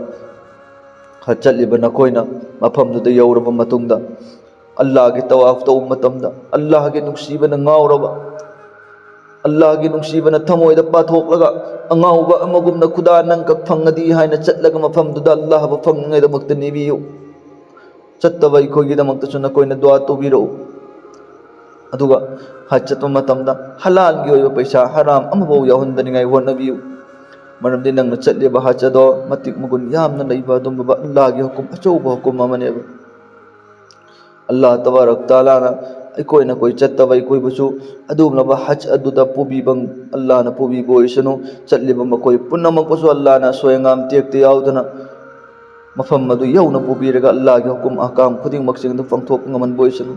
ꯆꯠꯂꯤꯕ ꯅꯈꯣꯏꯅ ꯃꯐꯝꯗꯨꯗ ꯌꯧꯔꯕ ꯃꯇꯨꯡꯗ, ꯑꯜꯂꯥꯍꯒꯤ ꯇꯋꯥꯐ ꯇꯧꯕ ꯃꯇꯝꯗ, ꯑꯜꯂꯥꯍꯒꯤ ꯅꯨꯡꯁꯤꯕꯅ ꯉꯥꯎꯔꯕ, ꯑꯜꯂꯥꯍꯒꯤ ꯅꯨꯡꯁꯤꯕꯅ ꯊꯃꯣꯏꯗ ꯄꯥꯊꯣꯛꯂꯒ, ꯑꯉꯥꯎꯕ ꯑꯃꯒꯨꯝꯅ, "ꯈꯨꯗꯥ, ꯅꯪ ꯈꯛ ꯐꯪꯉꯗꯤ" ꯍꯥꯏꯅ ꯆꯠꯂꯒ ꯃꯐꯝꯗꯨꯗ ꯑꯜꯂꯥꯍꯕꯨ ꯐꯪꯅꯉꯥꯏꯗꯃꯛꯇ ꯅꯤꯕꯤꯌꯨ꯫ ꯆꯠꯇꯕ ꯑꯩꯈꯣꯏꯒꯤꯗꯃꯛꯇꯁꯨ ꯅꯈꯣꯏꯅ ꯗꯨꯋꯥ ꯇꯧꯕꯤꯔꯛꯎ꯫ ꯑꯗꯨꯒ ꯍꯖ ꯆꯠꯄ ꯃꯇꯝꯗ ꯍꯂꯥꯜꯒꯤ ꯑꯣꯏꯕ ꯄꯩꯁꯥ ꯍꯔꯥꯝ ꯑꯃꯐꯥꯎ ꯌꯥꯎꯍꯟꯗꯅꯤꯡꯉꯥꯏ ꯍꯣꯠꯅꯕꯤꯌꯨ꯫ ꯃꯔꯝꯗꯤ ꯅꯪꯅ ꯆꯠꯂꯤꯕ ꯍꯖ ꯑꯗꯣ ꯃꯇꯤꯛ ꯃꯒꯨꯟ ꯌꯥꯝꯅ ꯂꯩꯕ ꯑꯗꯨꯒꯨꯝꯂꯕ ꯑꯜꯂꯥꯍꯒꯤ ꯍꯨꯀꯨꯝ, ꯑꯆꯧꯕ ꯍꯨꯀꯨꯝ ꯑꯃꯅꯦꯕ꯫ ꯑꯜꯂꯥꯍ ꯇꯕꯥꯔꯛ ꯇꯥꯂꯥꯅ ꯑꯩꯈꯣꯏꯅ ꯀꯣꯏ ꯆꯠꯇꯕ ꯑꯩꯈꯣꯏꯕꯨꯁꯨ ꯑꯗꯨꯒꯨꯝꯂꯕ ꯍꯖ ꯑꯗꯨꯗ ꯄꯨꯕꯤꯕ, ꯑꯜꯂꯥꯍꯅ ꯄꯨꯕꯤꯕ ꯑꯣꯏꯁꯅꯨ꯫ ꯆꯠꯂꯤꯕ ꯃꯈꯣꯏ ꯄꯨꯝꯅꯃꯛꯄꯨꯁꯨ ꯑꯜꯂꯥꯍꯅ ꯑꯁꯣꯏ ꯑꯉꯥꯝ ꯇꯦꯛꯇ ꯌꯥꯎꯗꯅ ꯃꯐꯝ ꯑꯗꯨ ꯌꯧꯅ ꯄꯨꯕꯤꯔꯒ ꯑꯜꯂꯥꯍꯒꯤ ꯍꯨꯀꯨꯝ ꯑꯍꯀꯥꯝ ꯈꯨꯗꯤꯡꯃꯛꯁꯤꯡ ꯑꯗꯨ ꯄꯥꯡꯊꯣꯛꯄ ꯉꯝꯍꯟꯕ ꯑꯣꯏꯁꯅꯨ꯫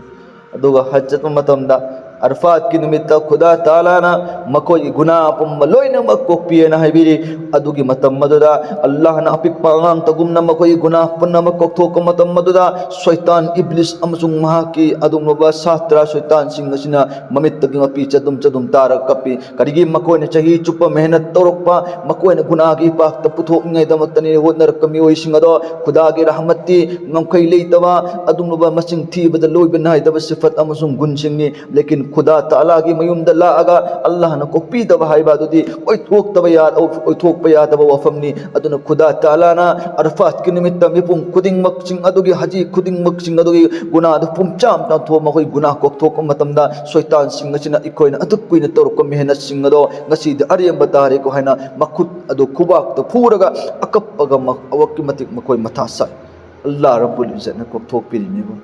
ꯑꯗꯨꯒ ꯍꯖ ꯆꯠꯄ ꯃꯇꯝꯗ ꯑꯔꯐꯥꯠꯀꯤ ꯅꯨꯃꯤꯠꯇ ꯈꯨꯗꯥ ꯇꯥꯂꯥꯅ ꯃꯈꯣꯏꯒꯤ ꯒꯨꯅꯥ ꯄꯨꯝꯕ ꯂꯣꯏꯅꯃꯛ ꯀꯣꯛꯄꯤꯑꯅ ꯍꯥꯏꯕꯤꯔꯤ꯫ ꯑꯗꯨꯒꯤ ꯃꯇꯝ ꯑꯗꯨꯗ ꯑꯜꯂꯥꯍꯅ ꯑꯄꯤꯛꯄ ꯑꯉꯥꯡ ꯇꯒꯨꯝꯅ ꯃꯈꯣꯏꯒꯤ ꯒꯨꯅꯥ ꯄꯨꯝꯅꯃꯛ ꯀꯣꯛꯊꯣꯛꯄ ꯃꯇꯝ ꯑꯗꯨꯗ ꯁꯣꯏꯇꯥꯟ ꯏꯕ꯭ꯂꯤꯁ ꯑꯃꯁꯨꯡ ꯃꯍꯥꯛꯀꯤ ꯑꯗꯨꯒꯨꯝꯂꯕ ꯁꯥꯇ꯭ꯔ ꯁꯣꯏꯇꯥꯟꯁꯤꯡ ꯑꯁꯤꯅ ꯃꯃꯤꯠꯇꯒꯤ ꯃꯄꯤ ꯆꯗꯨꯝ ꯆꯗꯨꯝ ꯇꯥꯔꯒ ꯀꯞꯄꯤ꯫ ꯀꯔꯤꯒꯤ ꯃꯈꯣꯏꯅ ꯆꯍꯤ ꯆꯨꯞꯄ ꯃꯦꯍꯅꯠ ꯇꯧꯔꯛꯄ, ꯃꯈꯣꯏꯅ ꯒꯨꯅꯥꯒꯤ ꯄꯥꯛꯇ ꯄꯨꯊꯣꯛꯅꯤꯡꯉꯥꯏꯗꯃꯛꯇꯅꯤ ꯍꯣꯠꯅꯔꯛꯄ ꯃꯤꯑꯣꯏꯁꯤꯡ ꯑꯗꯣ ꯈꯨꯗꯥꯒꯤ ꯔꯍꯃꯠꯇꯤ ꯉꯝꯈꯩ ꯂꯩꯇꯕ, ꯑꯗꯨꯒꯨꯝꯂꯕ ꯃꯁꯤꯡ ꯊꯤꯕꯗ ꯂꯣꯏꯕ ꯅꯥꯏꯗꯕ ꯁꯤꯐꯠ ꯑꯃꯁꯨꯡ ꯒꯨꯟꯁꯤꯡꯅꯤ꯫ ꯂꯦꯀꯤꯟ ꯈꯨꯗꯥ ꯇꯥꯂꯥꯒꯤ ꯃꯌꯨꯝꯗ ꯂꯥꯛꯑꯒ ꯑꯜꯂꯥꯍꯅ ꯀꯣꯛꯄꯤꯗꯕ ꯍꯥꯏꯕ ꯑꯗꯨꯗꯤ ꯑꯣꯏꯊꯣꯛꯇꯕ ꯌꯥ-, ꯑꯣꯏꯊꯣꯛꯄ ꯌꯥꯗꯕ ꯋꯥꯐꯝꯅꯤ꯫ ꯑꯗꯨꯅ ꯈꯨꯗꯥ ꯇꯥꯂꯥꯅ ꯑꯔꯐꯥꯠꯀꯤ ꯅꯨꯃꯤꯠꯇ ꯃꯤꯄꯨꯝ ꯈꯨꯗꯤꯡꯃꯛꯁꯤꯡ ꯑꯗꯨꯒꯤ, ꯍꯖꯤ ꯈꯨꯗꯤꯡꯃꯛꯁꯤꯡ ꯑꯗꯨꯒꯤ ꯒꯨꯅꯥꯗꯨ ꯄꯨꯝꯆꯥꯝ ꯆꯥꯝꯊꯣꯛꯑ ꯃꯈꯣꯏ ꯒꯨꯅꯥ ꯀꯣꯛꯊꯣꯛꯄ ꯃꯇꯝꯗ ꯁꯣꯏꯇꯥꯟꯁꯤꯡ ꯑꯁꯤꯅ ꯑꯩꯈꯣꯏꯅ ꯑꯗꯨꯛ ꯀꯨꯏꯅ ꯇꯧꯔꯛꯄ ꯃꯦꯍꯅꯠꯁꯤꯡ ꯑꯗꯣ ꯉꯁꯤꯗꯤ ꯑꯔꯦꯝꯕ ꯇꯥꯔꯦꯀꯣ ꯍꯥꯏꯅ ꯃꯈꯨꯠ ꯑꯗꯨ ꯈꯨꯕꯥꯛꯇ ꯐꯨꯔꯒ ꯑꯀꯞꯄꯒ ꯃ-, ꯑꯋꯛꯀꯤ ꯃꯇꯤꯛ ꯃꯈꯣꯏ ꯃꯊꯥ ꯁꯥꯏ꯫ ꯑꯜꯂꯥꯍ ꯔꯕꯨꯜ ꯏꯖꯠꯅ ꯀꯣꯛꯊꯣꯛꯄꯤꯔꯤꯅꯦꯕ꯫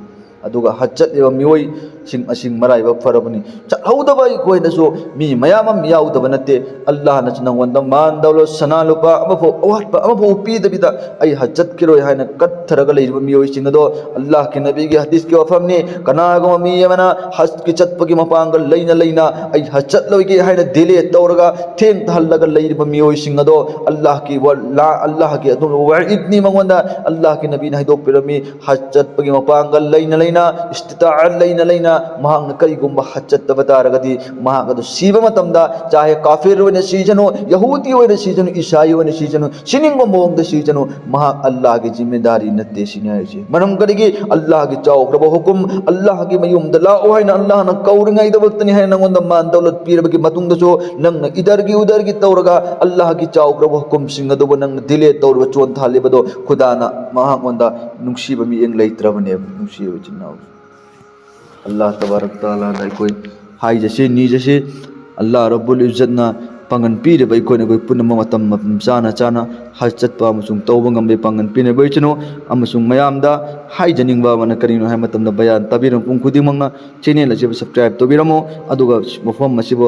ꯑꯗꯨꯒ ꯍꯖ ꯆꯠꯂꯤꯕ ꯃꯤꯑꯣꯏꯁꯤꯡ ꯑꯁꯤ ꯃꯔꯥꯏꯕꯛ ꯐꯔꯕꯅꯤ꯫ ꯆꯠꯍꯧꯗꯕ ꯑꯩꯈꯣꯏꯅꯁꯨ ꯃꯤ ꯃꯌꯥꯝ ꯑꯃ ꯌꯥꯎꯗꯕ ꯅꯠꯇꯦ꯫ ꯑꯜꯂꯥꯍꯅꯁꯨ ꯅꯪꯉꯣꯟꯗ ꯃꯥꯟ ꯗꯧꯂꯠ ꯁꯅꯥ ꯂꯨꯄꯥ ꯑꯃꯐꯥꯎ ꯑꯋꯥꯠꯄ ꯑꯃꯐꯥꯎ ꯄꯤꯗꯕꯤꯗ ꯑꯩ ꯍꯖ ꯆꯠꯈꯤꯔꯣꯏ ꯍꯥꯏꯅ ꯀꯠꯊꯔꯒ ꯂꯩꯔꯤꯕ ꯃꯤꯑꯣꯏꯁꯤꯡ ꯑꯗꯣ ꯑꯜꯂꯥꯍꯀꯤ ꯅꯕꯤꯒꯤ ꯍꯗꯤꯁꯀꯤ ꯋꯥꯐꯝꯅꯤ꯫ ꯀꯅꯥꯒꯨꯝꯕ ꯃꯤ ꯑꯃꯅ ꯍꯖꯀꯤ ꯆꯠꯄꯒꯤ ꯃꯄꯥꯡꯒꯜ ꯂꯩꯅ ꯂꯩꯅ ꯑꯩ ꯍꯖ ꯆꯠꯂꯣꯏꯒꯦ ꯍꯥꯏꯅ ꯗꯤꯂꯦ ꯇꯧꯔꯒ ꯊꯦꯡꯊꯍꯜꯂꯒ ꯂꯩꯔꯤꯕ ꯃꯤꯑꯣꯏꯁꯤꯡ ꯑꯗꯣ ꯑꯜꯂꯥꯍꯀꯤ ꯋꯥ-, ꯂꯥ-, ꯑꯜꯂꯥꯍꯀꯤ ꯑꯗꯨꯝ ꯋꯥꯏꯗꯅꯤ ꯃꯉꯣꯟꯗ꯫ ꯑꯜꯂꯥꯍꯀꯤ ꯅꯕꯤꯅ ꯍꯥꯏꯗꯣꯛꯄꯤꯔꯝꯃꯤ, ꯍꯖ ꯆꯠꯄꯒꯤ ꯃꯄꯥꯡꯒꯜ ꯂꯩꯅ ꯂꯩꯅ, ꯏꯁꯇꯤꯇꯥꯑꯠ ꯂꯩꯅ ꯂꯩꯅ ꯃꯍꯥꯛꯅ ꯀꯔꯤꯒꯨꯝꯕ ꯍꯖ ꯆꯠꯇꯕ ꯇꯥꯔꯒꯗꯤ ꯃꯍꯥꯛ ꯑꯗꯨ ꯁꯤꯕ ꯃꯇꯝꯗ ꯆꯥꯍꯦ ꯀꯥꯐꯤꯔ ꯑꯣꯏꯅ ꯁꯤꯖꯅꯨ, ꯌꯍꯨꯗꯤ ꯑꯣꯏꯅ ꯁꯤꯖꯅꯨ, ꯏꯁꯥꯏ ꯑꯣꯏꯅ ꯁꯤꯖꯅꯨ, ꯁꯤꯅꯤꯡꯕ ꯃꯑꯣꯡꯗ ꯁꯤꯖꯅꯨ, ꯃꯍꯥꯛ ꯑꯜꯂꯥꯍꯒꯤ ꯖꯤꯝꯃꯦꯗꯥꯔꯤ ꯅꯠꯇꯦ ꯁꯤꯅꯤ ꯍꯥꯏꯔꯤꯁꯦ꯫ ꯃꯔꯝ ꯀꯔꯤꯒꯤ? ꯑꯜꯂꯥꯍꯒꯤ ꯆꯥꯎꯈ꯭ꯔꯕ ꯍꯨꯀꯨꯝ, ꯑꯜꯂꯥꯍꯒꯤ ꯃꯌꯨꯝꯗ ꯂꯥꯛꯑꯣ ꯍꯥꯏꯅ ꯑꯜꯂꯥꯍꯅ ꯀꯧꯔꯤꯉꯩꯗꯃꯛꯇꯅꯤ ꯍꯥꯏꯅ ꯅꯪꯉꯣꯟꯗ ꯃꯥꯟ ꯗꯧꯂꯠ ꯄꯤꯔꯕꯒꯤ ꯃꯇꯨꯡꯗꯁꯨ ꯅꯪꯅ ꯏꯗꯔꯒꯤ ꯎꯗꯔꯒꯤ ꯇꯧꯔꯒ ꯑꯜꯂꯥꯍꯒꯤ ꯆꯥꯎꯈ꯭ꯔꯕ ꯍꯨꯀꯨꯝꯁꯤꯡ ꯑꯗꯨꯕꯨ ꯅꯪꯅ ꯗꯤꯂꯦ ꯇꯧꯔꯒ ꯆꯣꯟꯊꯍꯜꯂꯤꯕꯗꯣ ꯈꯨꯗꯥꯅ ꯃꯍꯥꯛꯉꯣꯟꯗ ꯅꯨꯡꯁꯤꯕ ꯃꯤꯠꯌꯦꯡ ꯂꯩꯇ꯭ꯔꯕꯅꯦꯕ꯫ ꯅꯨꯡꯁꯤꯕ ꯏꯆꯤꯟ ꯏꯅꯥꯎ, ꯑꯜꯂꯥꯍ ꯇꯕꯥꯔꯛ ꯇꯥꯂꯥꯗ ꯑꯩꯈꯣꯏ ꯍꯥꯏꯖꯁꯤ, ꯅꯤꯖꯁꯤ꯫ ꯑꯜꯂꯥꯍ ꯔꯕꯨꯜ ꯏꯖꯠꯅ ꯄꯥꯡꯒꯟ ꯄꯤꯔꯤꯕ ꯑꯩꯈꯣꯏꯅ ꯑꯩꯈꯣꯏ ꯄꯨꯝꯅꯃꯛ ꯃꯇꯝ, ꯃꯇꯝ ꯆꯥꯅ ꯆꯥꯅ ꯍꯖ ꯆꯠꯄ ꯑꯃꯁꯨꯡ ꯇꯧꯕ ꯉꯝꯕꯒꯤ ꯄꯥꯡꯒꯟ ꯄꯤꯅꯕ ꯑꯣꯏꯁꯅꯨ꯫ ꯑꯃꯁꯨꯡ ꯃꯌꯥꯝꯗ ꯍꯥꯏꯖꯅꯤꯡꯕ ꯑꯃꯅ ꯀꯔꯤꯅꯣ ꯍꯥꯏꯕ ꯃꯇꯝꯗ, ꯕꯌꯥꯟ ꯇꯥꯕꯤꯔꯕ ꯃꯤꯄꯨꯝ ꯈꯨꯗꯤꯡꯃꯛꯅ ꯆꯦꯅꯦꯜ ꯑꯁꯤꯕꯨ ꯁꯕꯁꯀ꯭ꯔꯥꯏꯕ ꯇꯧꯕꯤꯔꯝꯃꯨ, ꯑꯗꯨꯒ ꯃꯐꯝ ꯑꯁꯤꯕꯨ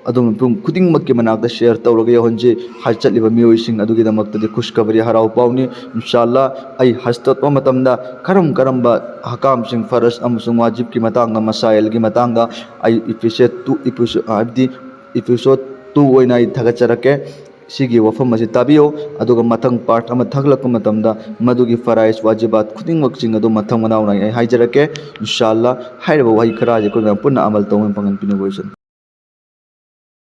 ꯑꯗꯨ ꯃꯤꯄꯨꯝ ꯈꯨꯗꯤꯡꯃꯛꯀꯤ ꯃꯅꯥꯛꯇ share ꯇꯧꯔꯒ ꯌꯧꯍꯟꯁꯤ꯫ ꯍꯖ ꯆꯠꯂꯤꯕ ꯃꯤꯑꯣꯏꯁꯤꯡ ꯑꯗꯨꯒꯤꯗꯃꯛꯇꯗꯤ ꯈꯨꯁꯈꯕꯔꯤ, ꯍꯔꯥꯎ ꯄꯥꯎꯅꯤ꯫ ꯏꯟꯁꯥ ꯑꯜꯂꯥ, ꯑꯩ ꯍꯖ ꯆꯠꯄ ꯃꯇꯝꯗ ꯀꯔꯝ ꯀꯔꯝꯕ ꯑꯍꯀꯥꯝꯁꯤꯡ, ꯐꯔꯖ ꯑꯃꯁꯨꯡ ꯋꯥꯖꯤꯕꯀꯤ ꯃꯇꯥꯡꯗ, ꯃꯁꯥꯏꯜꯒꯤ ꯃꯇꯥꯡꯗ ꯑꯩ episode two, episode, ꯍꯥꯏꯕꯗꯤ episode two ꯑꯣꯏꯅ ꯑꯩ ꯊꯥꯒꯠꯆꯔꯛꯀꯦ꯫ ꯁꯤꯒꯤ ꯋꯥꯐꯝ ꯑꯁꯤ ꯇꯥꯕꯤꯌꯨ, ꯑꯗꯨꯒ ꯃꯊꯪ part ꯑꯃ ꯊꯥꯒꯠꯂꯛꯄ ꯃꯇꯝꯗ ꯃꯗꯨꯒꯤ ꯐꯔꯥꯏꯖ, ꯋꯥꯖꯤꯕꯥꯠ ꯈꯨꯗꯤꯡꯃꯛꯁꯤꯡ ꯑꯗꯨ ꯃꯊꯪ ꯃꯅꯥꯎ ꯅꯥꯏꯅ ꯑꯩ ꯍꯥꯏꯖꯔꯛꯀꯦ꯫ ꯏꯟꯁꯥ ꯑꯜꯂꯥ, ꯍꯥꯏꯔꯤꯕ ꯋꯥꯍꯩ ꯈꯔ ꯑꯁꯤ ꯑꯩꯈꯣꯏ ꯃꯌꯥꯝ ꯄꯨꯟꯅ ꯑꯃꯜ ꯇꯧꯕ ꯄꯥꯡꯒꯟ ꯄꯤꯅꯕ ꯑꯣꯏꯁꯅꯨ꯫